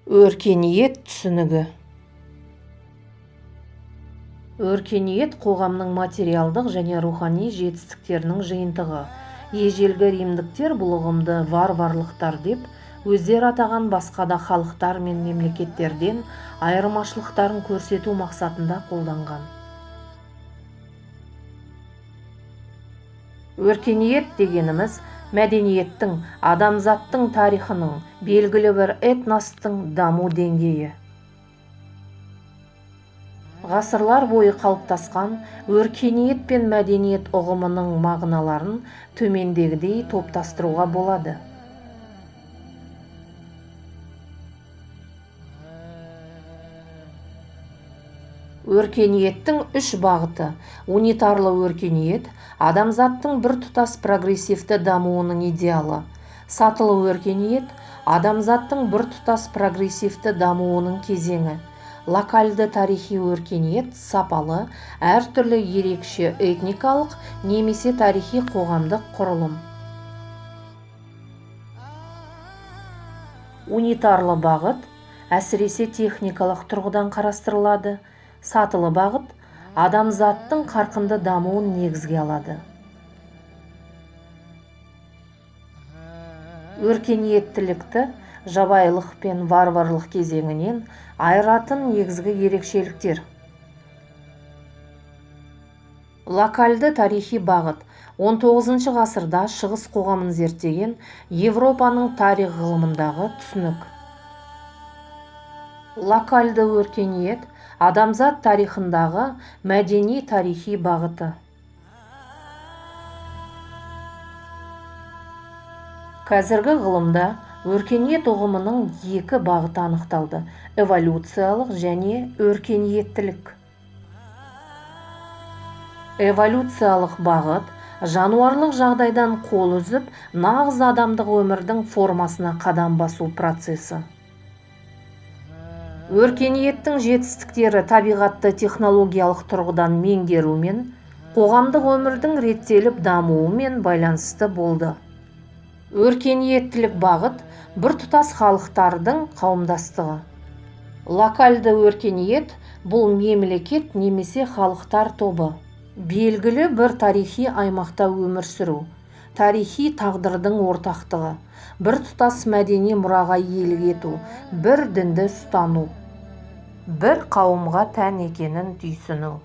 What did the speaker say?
Өркениет түсінігі. Өркениет қоғамның материалдық және рухани жетістіктерінің жиынтығы. Ежелгі римдіктер бұл ұғымды варварлықтар деп өздері атаған басқа да халықтар мен мемлекеттерден айырмашылықтарын көрсету мақсатында қолданған. Өркениет дегеніміз мәдениеттің, адамзаттың тарихының, белгілі бір этностың даму деңгейі. Ғасырлар бойы қалыптасқан өркениет пен мәдениет ұғымының мағыналарын төмендегідей топтастыруға болады. Өркениеттің үш бағыты. Унитарлы өркениет адамзаттың біртұтас прогрессивті дамуының идеалы. Сатылы өркениет адамзаттың біртұтас прогрессивті дамуының кезеңі. Локальды тарихи өркениет сапалы, әртүрлі ерекше этникалық немесе тарихи қоғамдық құрылым. Унитарлы бағыт әсіресе техникалық тұрғыдан қарастырылады. Сатылы бағыт адамзаттың қарқынды дамуын негізге алады. Өркениеттілікті жабайылық пен варварлық кезеңінен айыратын негізгі ерекшеліктер. Локальды тарихи бағыт 19 ғасырда шығыс қоғамын зерттеген Европаның тарих ғылымындағы түсінік. Локальды өркениет адамзат тарихындағы мәдени тарихи бағыты. Қазіргі ғылымда өркениет ұғымының екі бағыты анықталды: эволюциялық және өркениеттілік. Эволюциялық бағыт жануарлық жағдайдан қол үзіп, нағыз адамдық өмірдің формасына қадам басу процесі. Өркениеттің жетістіктері табиғатты технологиялық тұрғыдан меңгерумен, қоғамдық өмірдің реттеліп дамуымен байланысты болды. Өркениеттілік бағыт біртұтас халықтардың қауымдастығы. Локальды өркениет бұл мемлекет немесе халықтар тобы. Белгілі бір тарихи аймақта өмір сүру, тарихи тағдырдың ортақтығы, біртұтас мәдени мұраға иелік ету, бір дінді ұстану, бір қауымға тән екенін түйсіну.